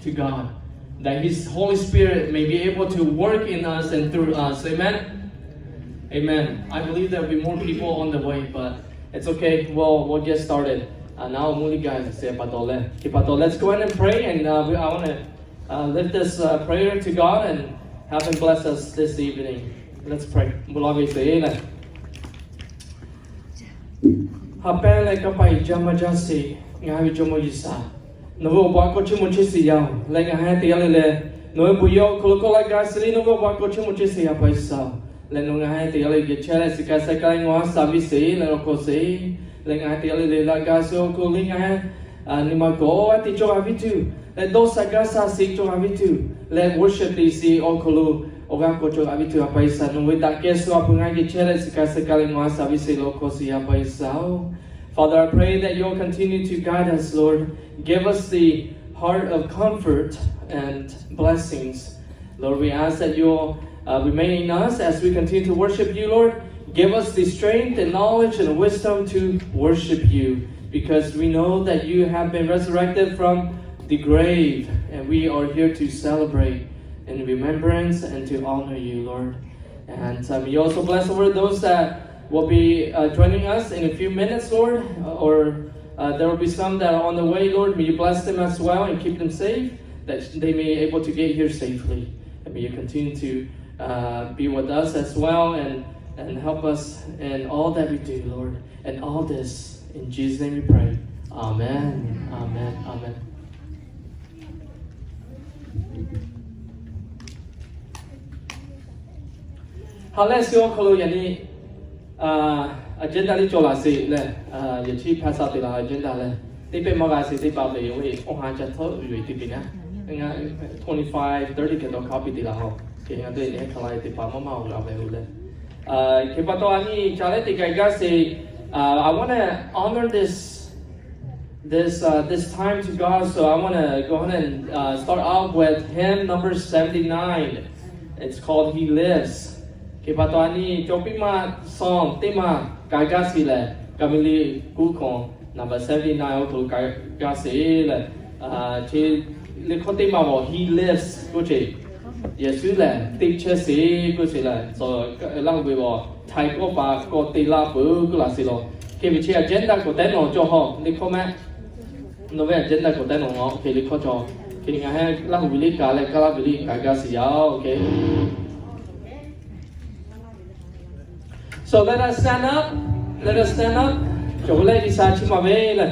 to God, that His Holy Spirit may be able to work in us and through us. Amen? Amen. I believe there'll be more people on the way, but it's okay. We'll, we'll get started. Uh, now, muli guys, se pa to le. Ki pa to, let's go ahead and pray, and uh, we, I want to uh, lift this uh, prayer to God and have Him bless us this evening. Let's pray. Mvuhˇ laˇ ve se le. Ha pehˇ leh kanˇ paˆ jaˇ maˇ jaˇ sheˍ, ngaˬ hui ve Jawˇmawˇ G'uiˬsha. Nawˬ ve awˬ bon a k'aw chiˇ mvuh chehˇ sheˍ yaˇ-oˬ, leh ngaˬ hui teˇ g'aˇ le le nawˬ ve bon yehˬ awˬ hk'aw lo kawˆ laˇ gaˇ sheˍ le, nawˬ ve awˬ bon a k'aw chiˇ mvuh chehˇ sheˍ yaˇ pa G'uiˬsha-oˬ. Leh nawˬ ngaˬ hui teˇ g'aˇ le geh chehˇ leh shiˍ kaꞈ seh kaꞈ leh ngaˬ hui a shaˍ viˇ sheˍ leh awˬ hk'aw sheˍ, leh ngaˬ hui teˇ g'aˇ le le laꞈ gaˇ sheˍ awˬ hk'aw lo leh ngaˬ hui nyi ma kawꞈ a teˇ cawˇ g'a viˇ tuˬ, leh dawˇ sha gaˇ sha sheˍ cawˇ g'a viˇ tuˬ, leh worship teˇ sheˍ awˬ hk'aw lo awˬ g'aˇ k'aw cawˇ g'a viˇ tuˬ, a pa G'uiˬsha nawˬ ve daꞈ kehˬ shu a hpu ngaˬ hui geh chehˇ leh shiˍ kaꞈ seh kaꞈ leh ngaˬ hui a shaˍ viˇ sheˍ leh awˬ hk'aw sheˍ, a pa G'uiˬsha-oˬ. Father, I pray that you'll continue to guide us, Lord. Give us the heart of comfort and blessings. Lord, we ask that you'll uh, remain in us as we continue to worship you, Lord. Give us the strength and knowledge and wisdom to worship you, because we know that you have been resurrected from the grave, and we are here to celebrate in remembrance and to honor you, Lord. And um, you also bless over those that will be uh, joining us in a few minutes, Lord, uh, or uh, there will be some that are on the way, Lord. May you bless them as well and keep them safe, that they may able to get here safely. And may you continue to uh, be with us as well and, and help us in all that we do, Lord. And all this in Jesus' name we pray. Amen. Amen. Amen. Ha lehˬ, shu awˬ hk'aw lo yaꞈ nyi agenda liˇ cawˬ laˬ sheˍ leh, yehˬ chi hpaˇ sha te laˬ agenda leh, teˇ pehˇ maˇ g'a sheˍ teˇ pa ve yoˬ ve awˬ ha ca htawˇ ve teˇ pehˇ ngaˇ, twenty-five, thirty hk'e taw hk'a piˇ te laˬ hawˬ. Hk'e ngaˬ teˇ nyi hk'a la teˇ pa maˇ maˇ awˬ g'a ve yoˬ leh, hk'e pa taw a nyi ca leh teˇ g'aˇ gaˇ sheˍ. I want to honor this this uh, this time to God. So I want to go ahead and uh, start off with hymn number seventy-nine. It's called He Lives. Hk'e pa taw a nyi cawˬ piˇ maˇ song teˇ maˇ ka gaˇ sheˍ leh, ka mi le kuˇ hkawꞈ number seventy-nine awˬ hk'aw lo ka gaˇ sheˍ leh, chi liꞈ hkawˇ teˇ maˇ awˬ He lives k'oˆ ce. Yeˍsuˆ lehˬ teˇ chehˇ sheˍ k'oˆ sheˍ leh, tcuh laˇ ve awˬ htaiˍ kawˆ pa kawˆ te laˇ peuˬ k'oˆ laˬ sheˍ lawˬ. Hk'e ve chi agenda k'awꞈ tehˉ nawˬ cawˬ hawˬ liꞈ hkawˇ mehˆ. Nawˬ ve agenda k'awꞈ tehˉ nawˬ hk'e liꞈ hkawˇ cawˬ. Hk'e ngaˬ hui Laˇ huˍ ve liꞈ ka leh Kaˇ laˇ ve liꞈ ka gaˇ sheˍ yaˇ-oˬ. So let us stand up. Let us stand up. Cawˬ ve leh G'uiˬsha chiˇ maˍ ve leh.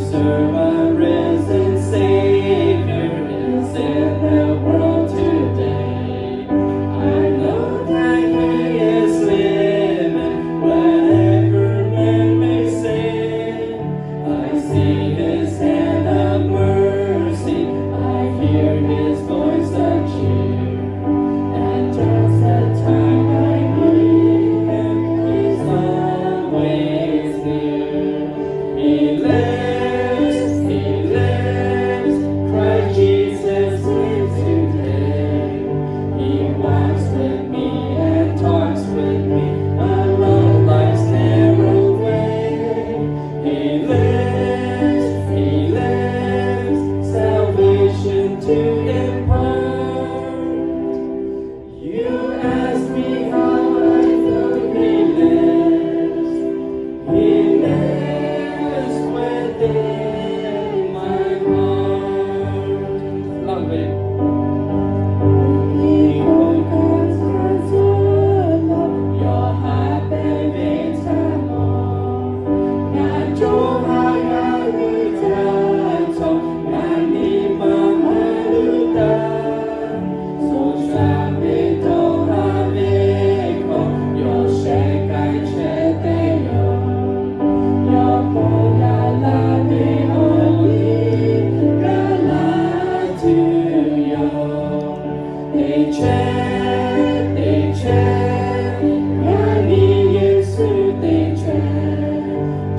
Serve a risen Savior is in the world today. I know that He is living, whatever man may say. I see His hand of mercy, I hear His voice of cheer. And just the time I need Him, He's always near. He lives, He lives, Christ Jesus lives today. He walks with me and talks with me along life's narrow way. He lives, He lives, salvation to impart. You ask me how I know He lives. He lives within my heart. Love it. Teˇ chehˇ, teˇ chehˇ, ngaˬ nyi Yeˍsuˆ teˇ chehˇ.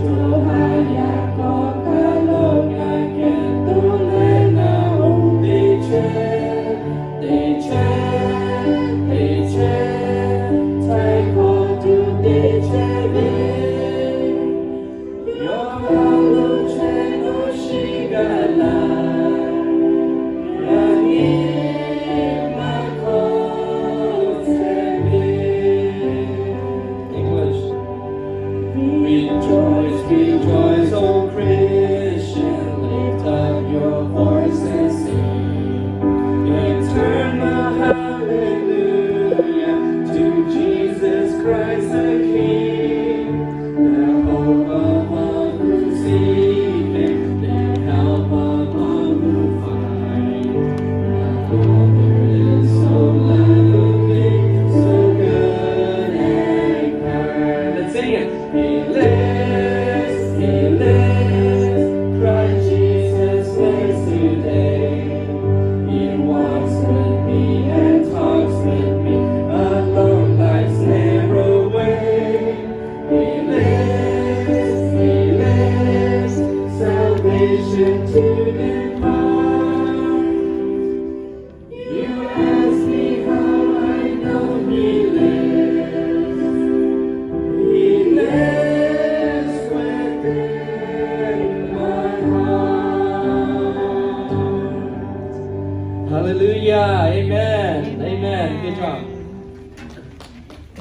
Chaw haˍ yaˇ k'awꞈ kaˇ lo ngaˬ kehˬ to leh ngaˬ oˇ teˇ chehˇ. Teˇ chehˇ, teˇ chehˇ, htaiˍ hk'awꞈ tuˬ teˇ chehˇ ve. Yawˇ hk'aw lo chehˇ lo shiˍ gaˬ laˇ, yaꞈ nyi maˇ hk'awꞈ chehˇ ve. English. Rejoice, rejoice, O Christian, lift up your voice and sing eternal hallelujah to Jesus Christ the King. The hope of all who seek Him, the help of all who find. The Father is so loving, so good and kind. Let's sing it. He lives, He lives, Christ Jesus lives today. He walks with me and talks with me along life's narrow way. He lives, He lives, salvation to impart. You ask me how I know He lives. He lives within my heart. Hallelujah. Amen. Amen. Good job.